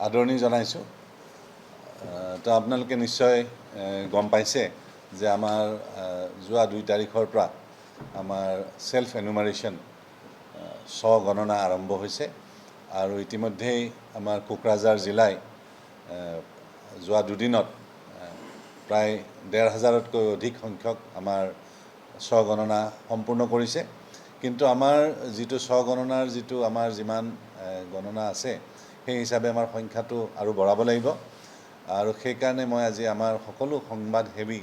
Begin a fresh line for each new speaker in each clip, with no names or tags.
আদৰণি জনাইছোঁ। তো আপোনালোকে নিশ্চয় গম পাইছে যে আমাৰ যোৱা 2 তাৰিখৰ পৰা আমাৰ ছেল্ফ এনুমাৰেশ্যন, স্বগণনা আৰম্ভ হৈছে আৰু ইতিমধ্যেই আমাৰ কোকৰাঝাৰ জিলাই যোৱা দুদিনত প্ৰায় 1,500তকৈ অধিক সংখ্যক আমাৰ স্বগণনা সম্পূৰ্ণ কৰিছে। কিন্তু আমাৰ যিটো স্বগণনাৰ যিটো আমাৰ যিমান গণনা আছে, সেই হিচাপে আমাৰ সংখ্যাটো আৰু বঢ়াব লাগিব আৰু সেইকাৰণে মই আজি আমাৰ সকলো সংবাদসেৱী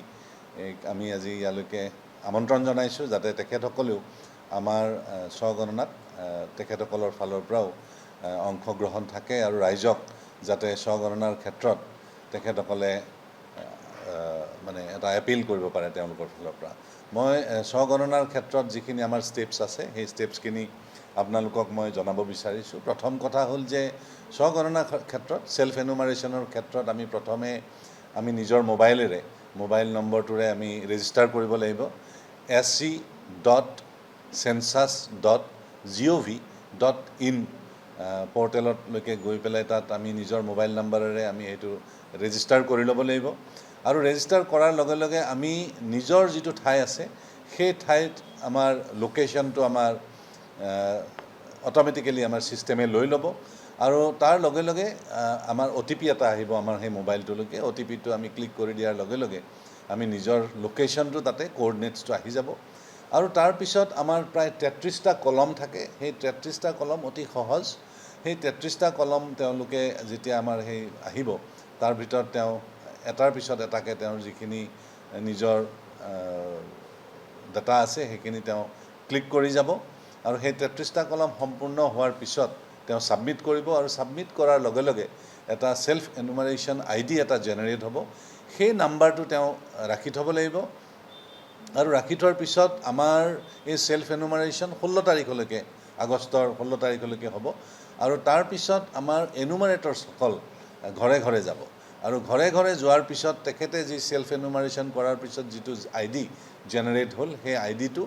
আমি আজি ইয়ালৈকে আমন্ত্ৰণ জনাইছোঁ, যাতে তেখেতসকলেও আমাৰ স্বগণনাত তেখেতসকলৰ ফালৰ পৰাও অংশগ্ৰহণ থাকে আৰু ৰাইজক যাতে স্বগণনাৰ ক্ষেত্ৰত তেখেতসকলে মানে এটা এপিল কৰিব পাৰে তেওঁলোকৰ ফালৰ পৰা। মই স্বগণনাৰ ক্ষেত্ৰত যিখিনি আমাৰ ষ্টেপছ আছে, সেই ষ্টেপছখিনি আপোনালোকক মই জনাব বিচাৰিছোঁ। প্ৰথম কথা হ'ল যে স্বগণনাৰ ক্ষেত্ৰত, ছেল্ফ এনুমাৰেশ্যনৰ ক্ষেত্ৰত আমি প্ৰথমে আমি নিজৰ মোবাইলেৰে, মোবাইল নম্বৰটোৰে আমি ৰেজিষ্টাৰ কৰিব লাগিব। sc.census.gov.in পৰ্টেললৈকে গৈ পেলাই তাত আমি নিজৰ মোবাইল নাম্বাৰেৰে আমি সেইটো ৰেজিষ্টাৰ কৰি ল'ব লাগিব আৰু ৰেজিষ্টাৰ কৰাৰ লগে লগে আমি নিজৰ যিটো ঠাই আছে, সেই ঠাইত আমাৰ লোকেশ্যনটো আমাৰ অট'মেটিকেলি আমাৰ ছিষ্টেমে লৈ ল'ব আৰু তাৰ লগে লগে আমাৰ অ' টি পি এটা আহিব আমাৰ সেই মোবাইলটোলৈকে। অ' টি পিটো আমি ক্লিক কৰি দিয়াৰ লগে লগে আমি নিজৰ লোকেশ্যনটো তাতে কৰ্ডিনেটছটো আহি যাব আৰু তাৰপিছত আমাৰ প্ৰায় 33টা কলম থাকে। সেই 33টা কলম অতি সহজ। সেই 33টা কলম তেওঁলোকে যেতিয়া আমাৰ সেই আহিব, তাৰ ভিতৰত তেওঁ এটাৰ পিছত এটাকৈ তেওঁৰ যিখিনি নিজৰ ডাটা আছে, সেইখিনি তেওঁ ক্লিক কৰি যাব আৰু সেই 33টা কলম সম্পূৰ্ণ হোৱাৰ পিছত তেওঁ ছাবমিট কৰিব আৰু ছাবমিট কৰাৰ লগে লগে এটা ছেল্ফ এনুমাৰেশ্যন আই ডি এটা জেনেৰেট হ'ব। সেই নাম্বাৰটো তেওঁ ৰাখি থ'ব লাগিব আৰু ৰাখি থোৱাৰ পিছত আমাৰ এই ছেল্ফ এনুমাৰেশ্যন 16 তাৰিখলৈকে, আগষ্টৰ 16 তাৰিখলৈকে হ'ব আৰু তাৰপিছত আমাৰ এনুমাৰেটৰ্ছসকল ঘৰে ঘৰে যাব আৰু ঘৰে ঘৰে যোৱাৰ পিছত তেখেতে যি ছেল্ফ এনুমাৰেশ্যন কৰাৰ পিছত যিটো আই ডি জেনেৰেট হ'ল, সেই আই ডিটো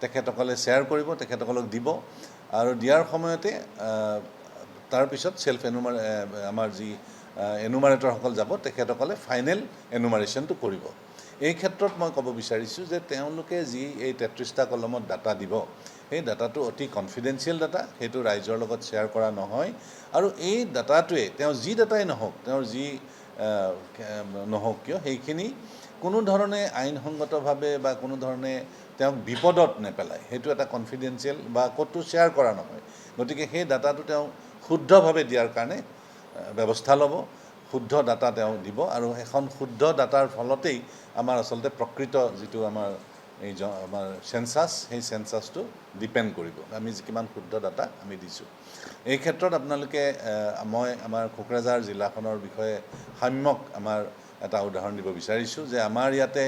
তেখেতসকলে শ্বেয়াৰ কৰিব, তেখেতসকলক দিব আৰু দিয়াৰ সময়তে তাৰপিছত ছেল্ফ আমাৰ যি এনুমাৰেটৰসকল যাব, তেখেতসকলে ফাইনেল এনুমাৰেশ্যনটো কৰিব। এই ক্ষেত্ৰত মই ক'ব বিচাৰিছোঁ যে তেওঁলোকে যি এই 33টা কলমত ডাটা দিব, সেই ডাটাটো অতি কনফিডেঞ্চিয়েল ডাটা। সেইটো ৰাইজৰ লগত শ্বেয়াৰ কৰা নহয় আৰু এই ডাটাটোৱে, তেওঁ যি ডাটাই নহওক, তেওঁৰ যি নহওক কিয়, সেইখিনি কোনো ধৰণে আইনসংগতভাৱে বা কোনো ধৰণে তেওঁক বিপদত নেপেলায়। সেইটো এটা কনফিডেঞ্চিয়েল বা ক'তো শ্বেয়াৰ কৰা নহয়। গতিকে সেই ডাটাটো তেওঁ শুদ্ধভাৱে দিয়াৰ কাৰণে ব্যৱস্থা ল'ব, শুদ্ধ ডাটা তেওঁ দিব আৰু এখন শুদ্ধ ডাটাৰ ফলতেই আমাৰ আচলতে প্ৰকৃত যিটো আমাৰ এই আমাৰ চেঞ্চাছ, সেই চেঞ্চাছটো ডিপেণ্ড কৰিব আমি কিমান শুদ্ধ ডাটা আমি দিছোঁ। এই ক্ষেত্ৰত আপোনালোকে মই আমাৰ কোকৰাঝাৰ জিলাখনৰ বিষয়ে সাম্যক আমাৰ এটা উদাহৰণ দিব বিচাৰিছোঁ যে আমাৰ ইয়াতে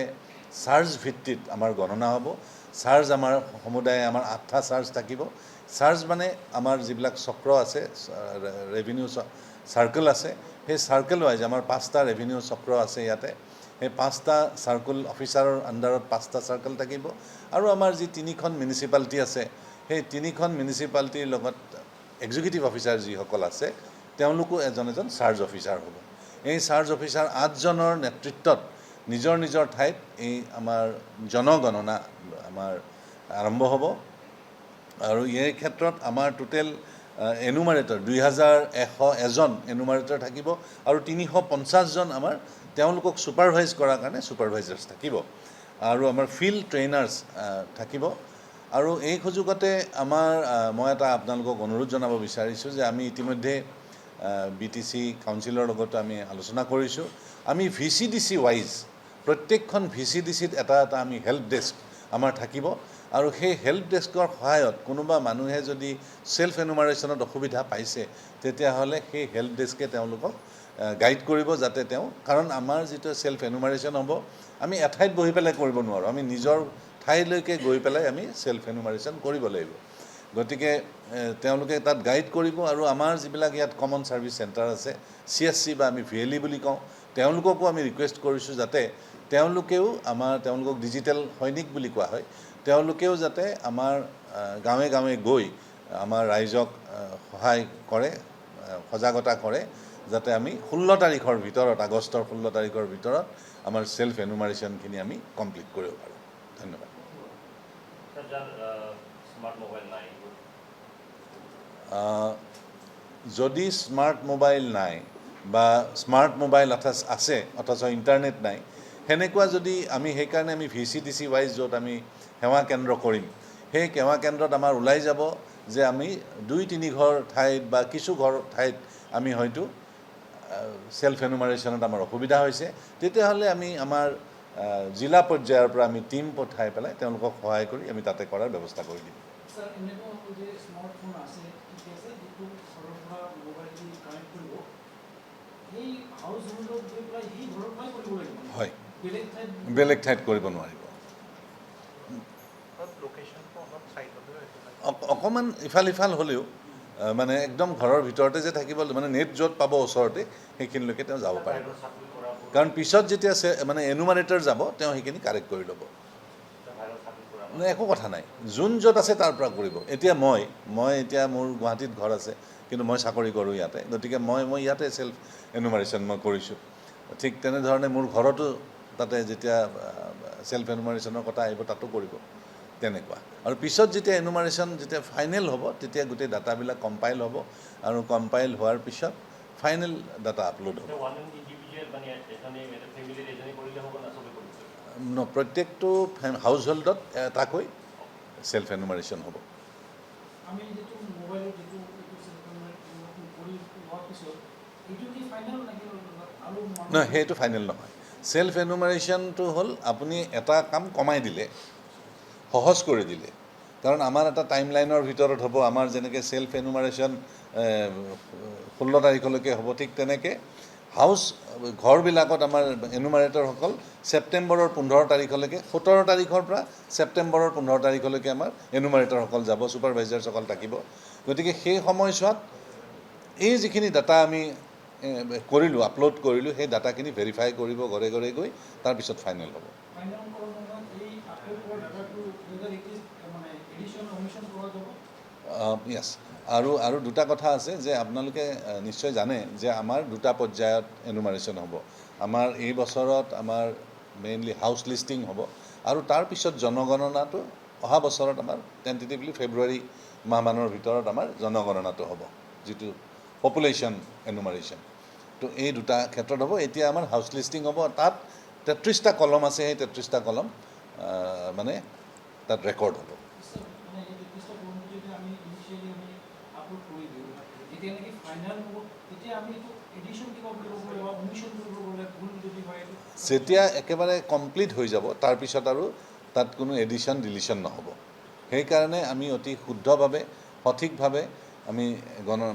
চাৰ্জ ভিত্তিত আমাৰ গণনা হ'ব। চাৰ্জ আমাৰ সমুদায় আমাৰ আঠটা চাৰ্জ থাকিব। চাৰ্জ মানে আমাৰ যিবিলাক চক্ৰ আছে, ৰেভিনিউ চাৰ্কেল আছে, সেই চাৰ্কেল ৱাইজ আমাৰ পাঁচটা ৰেভিনিউ চক্ৰ আছে ইয়াতে। সেই পাঁচটা চাৰ্কুল অফিচাৰৰ আণ্ডাৰত পাঁচটা চাৰ্কেল থাকিব আৰু আমাৰ যি তিনিখন মিউনিচিপালিটি আছে, সেই তিনিখন মিউনিচিপালিটিৰ লগত এক্সিকিউটিভ অফিচাৰ যিসকল আছে, তেওঁলোকো এজন এজন চাৰ্জ অফিচাৰ হ'ব। এই চাৰ্জ অফিচাৰ আঠজনৰ নেতৃত্বত নিজৰ নিজৰ ঠাইত এই আমাৰ জনগণনা আমাৰ আৰম্ভ হ'ব আৰু এই ক্ষেত্ৰত আমাৰ টোটেল এনুমাৰেটৰ 2101জন এনুমাৰেটৰ থাকিব আৰু 350জন আমাৰ তেওঁলোকক ছুপাৰভাইজ কৰাৰ কাৰণে ছুপাৰভাইজাৰ্ছ থাকিব আৰু আমাৰ ফিল্ড ট্ৰেইনাৰ্ছ থাকিব। আৰু এই সুযোগতে আমাৰ মই এটা আপোনালোকক অনুৰোধ জনাব বিচাৰিছোঁ যে আমি ইতিমধ্যে বিটিচি কাউন্সিলৰ লগতো আমি আলোচনা কৰিছোঁ। আমি ভিচিডিচি ৱাইজ প্ৰত্যেকখন ভিচিডিচিত এটা এটা আমি হেল্প ডেস্ক আমাৰ থাকিব আৰু সেই হেল্প ডেস্কৰ সহায়ত কোনোবা মানুহে যদি ছেল্ফ এনুমাৰেশ্যনত অসুবিধা পাইছে, তেতিয়াহ'লে সেই হেল্প ডেস্কে তেওঁলোকক গাইড কৰিব, যাতে তেওঁ, কাৰণ আমাৰ যিটো ছেল্ফ এনুমাৰেশ্যন হ'ব, আমি এঠাইত বহি পেলাই কৰিব নোৱাৰোঁ। আমি নিজৰ ঠাইলৈকে গৈ পেলাই আমি ছেল্ফ এনুমাৰেশ্যন কৰিব লাগিব। গতিকে তেওঁলোকে তাত গাইড কৰিব আৰু আমাৰ যিবিলাক ইয়াত কমন ছাৰ্ভিচ চেণ্টাৰ আছে, চিএছচি বা আমি ভিএলই বুলি কওঁ, তেওঁলোককো আমি ৰিকুৱেষ্ট কৰিছোঁ যাতে তেওঁলোকেও আমাৰ, তেওঁলোকক ডিজিটেল সৈনিক বুলি কোৱা হয়, তেওঁলোকেও যাতে আমাৰ গাঁৱে গাঁৱে গৈ আমাৰ ৰাইজক সহায় কৰে, সজাগতা কৰে। যাতে আমি 16 তাৰিখৰ ভিতৰত, আগষ্টৰ 16 তাৰিখৰ ভিতৰত আমাৰ ছেল্ফ এনুমাৰেশ্যনখিনি আমি কমপ্লিট কৰিব পাৰোঁ। ধন্যবাদ।
স্যাৰ, যাৰ স্মাৰ্ট মোবাইল নাই?
যদি স্মাৰ্ট মোবাইল নাই বা স্মাৰ্ট মোবাইল আছে অথচ ইণ্টাৰনেট নাই, সেনেকুৱা যদি আমি, সেইকাৰণে আমি ভিচিডিচি ৱাইজ য'ত আমি সেৱা কেন্দ্ৰ কৰিম, সেই সেৱা কেন্দ্ৰত আমাৰ ওলাই যাব যে আমি দুই তিনি ঘৰ ঠাইত বা কিছু ঘৰ ঠাইত আমি হয়তো ছেল্ফ এনুমাৰেশ্যনত আমাৰ অসুবিধা হৈছে, তেতিয়াহ'লে আমি আমাৰ জিলা পৰ্যায়ৰ পৰা আমি টীম পঠাই পেলাই তেওঁলোকক সহায় কৰি আমি তাতে কৰাৰ ব্যৱস্থা কৰি দিম।
স্যাৰ, এনেকুৱা হ'ব যে স্মাৰ্টফোন আছে, ঠিকে আছে, যিটো ঘৰৰ পৰা মোবাইল দি কানেক্ট কৰিব, সেই হাউচ হোল্ডত গৈ পেলাই সেই ঘৰৰ পৰাই কৰিব লাগিব?
হয়।
বেলেগ ঠাইত?
বেলেগ ঠাইত কৰিব নোৱাৰিব।
লোকেশ্যনটো অলপ চাইড হ'লেও একো নাই।
অকণমান ইফাল সিফাল হ'লেও মানে একদম ঘৰৰ ভিতৰতে যে থাকিব, মানে নেট য'ত পাব ওচৰতে, সেইখিনিলৈকে তেওঁ যাব পাৰিব।
বাহিৰত চাকৰি কৰা
কাৰণ পিছত যেতিয়া মানে এনুমাৰেটৰ যাব, তেওঁ সেইখিনি কাৰেক্ট কৰি ল'ব।
বাহিৰত চাকৰি কৰা
মানে একো কথা নাই, যোন য'ত আছে তাৰ পৰা কৰিব। এতিয়া মই এতিয়া মোৰ গুৱাহাটীত ঘৰ আছে, কিন্তু মই চাকৰি কৰোঁ ইয়াতে, গতিকে মই ইয়াতে ছেল্ফ এনুমাৰেশ্যন মই কৰিছোঁ। ঠিক তেনেধৰণে মোৰ ঘৰতো তাতে যেতিয়া ছেল্ফ এনুমাৰেশ্যনৰ কথা আহিব, তাতো কৰিব তেনেকুৱা। আৰু পিছত যেতিয়া এনুমাৰেশ্যন যেতিয়া ফাইনেল হ'ব, তেতিয়া গোটেই ডাটাবিলাক কম্পাইল হ'ব আৰু কম্পাইল হোৱাৰ পিছত ফাইনেল ডাটা আপলোড হ'ব।
ওৱান ইণ্ডিভিজুৱেল, মানে এজনে, ফেমিলিৰ এজনে কৰিলে হ'ব না চবে কৰিব?
প্ৰত্যেকটো হাউচ হোল্ডত এটাকৈ ছেল্ফ এনুমাৰেশ্যন হ'ব।
আমি যিটো মোবাইলত যিটো এইটো চেল্ফ কৰি লোৱাৰ পিছত এইটো কি ফাইনেল নেকি আৰু মানুহ-
নহয়, সেইটো ফাইনেল নহয়। ছেল্ফ এনুমাৰেশ্যনটো হ'ল আপুনি এটা কাম কমাই দিলে, সহজ কৰি দিলে। কাৰণ আমাৰ এটা টাইম লাইনৰ ভিতৰত হ'ব। আমাৰ যেনেকৈ ছেল্ফ এনুমাৰেশ্যন 16 তাৰিখলৈকে হ'ব, ঠিক তেনেকৈ হাউচ ঘৰবিলাকত আমাৰ এনুমাৰেটৰসকল ছেপ্টেম্বৰৰ 15 তাৰিখলৈকে, 17 তাৰিখৰ পৰা ছেপ্টেম্বৰৰ 15 তাৰিখলৈকে আমাৰ এনুমাৰেটৰসকল যাব, ছুপাৰভাইজাৰসকল থাকিব। গতিকে সেই সময়ছোৱাত এই যিখিনি ডাটা আমি কৰিলোঁ, আপলোড কৰিলোঁ, সেই ডাটাখিনি ভেৰিফাই কৰিব ঘৰে ঘৰে গৈ, তাৰপিছত ফাইনেল হ'ব।
ফাইনেল কৰাৰ সময়ত এই আপলোড কৰা ডাটাটো whether it is মানে এডিশ্যন অমিশ্যন কৰা যাব?
য়েছ। আৰু দুটা কথা আছে যে আপোনালোকে নিশ্চয় জানে যে আমাৰ দুটা পৰ্যায়ত এনুমাৰেশ্যন হ'ব। আমাৰ এই বছৰত আমাৰ মেইনলি হাউচ লিষ্টিং হ'ব আৰু তাৰপিছত জনগণনাটো অহা বছৰত আমাৰ টেণ্টেটিভলি ফেব্ৰুৱাৰী মাহমানৰ ভিতৰত আমাৰ জনগণনাটো হ'ব, যিটো পপুলেশ্যন এনুমাৰেশ্যন। তো এই দুটা ক্ষেত্ৰত হ'ব। এতিয়া আমাৰ হাউচ লিষ্টিং হ'ব, তাত 33টা কলম আছে, সেই 33টা কলম মানে তাত ৰেকৰ্ড হ'ব।
মানে এই 33টা কলমটো যদি আমি ইনিচিয়েলি আমি আপলোড কৰি দিওঁ, যেতিয়া নেকি ফাইনেল হ'ব, তেতিয়া আমি এইটো এডিশ্যন কিবা কৰিব গ'লে বা অমিশ্যন কৰিব গ'লে ভুল যদি হয়, এইটো
যেতিয়া একেবাৰে কমপ্লিট হৈ যাব, তাৰপিছত আৰু তাত কোনো এডিশ্যন ডিলিশ্যন নহ'ব। সেইকাৰণে আমি অতি শুদ্ধভাৱে, সঠিকভাৱে আমি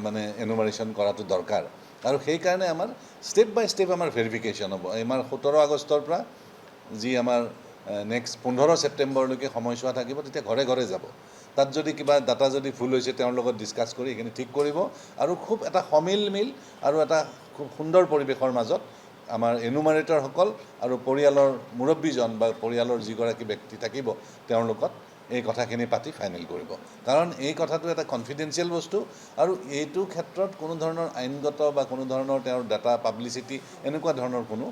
মানে এনুমাৰেশ্যন কৰাটো দৰকাৰ আৰু সেইকাৰণে আমাৰ ষ্টেপ বাই ষ্টেপ আমাৰ ভেৰিফিকেশ্যন হ'ব। আমাৰ 17 আগষ্টৰ পৰা যি আমাৰ নেক্সট 15 ছেপ্টেম্বৰলৈকে সময়ছোৱা থাকিব, তেতিয়া ঘৰে ঘৰে যাব। তাত যদি কিবা ডাটা যদি ভুল হৈছে, তেওঁৰ লগত ডিছকাছ কৰি সেইখিনি ঠিক কৰিব আৰু খুব এটা সমিল মিল আৰু এটা খুব সুন্দৰ পৰিৱেশৰ মাজত আমাৰ এনুমাৰেটৰসকল আৰু পৰিয়ালৰ মুৰব্বীজন বা পৰিয়ালৰ যিগৰাকী ব্যক্তি থাকিব, তেওঁৰ লগত এই কথাখিনি পাতি ফাইনেল কৰিব। কাৰণ এই কথাটো এটা কনফিডেঞ্চিয়েল বস্তু আৰু এইটো ক্ষেত্ৰত কোনো ধৰণৰ আইনগত বা কোনো ধৰণৰ তেওঁৰ ডাটা পাব্লিচিটি এনেকুৱা ধৰণৰ কোনো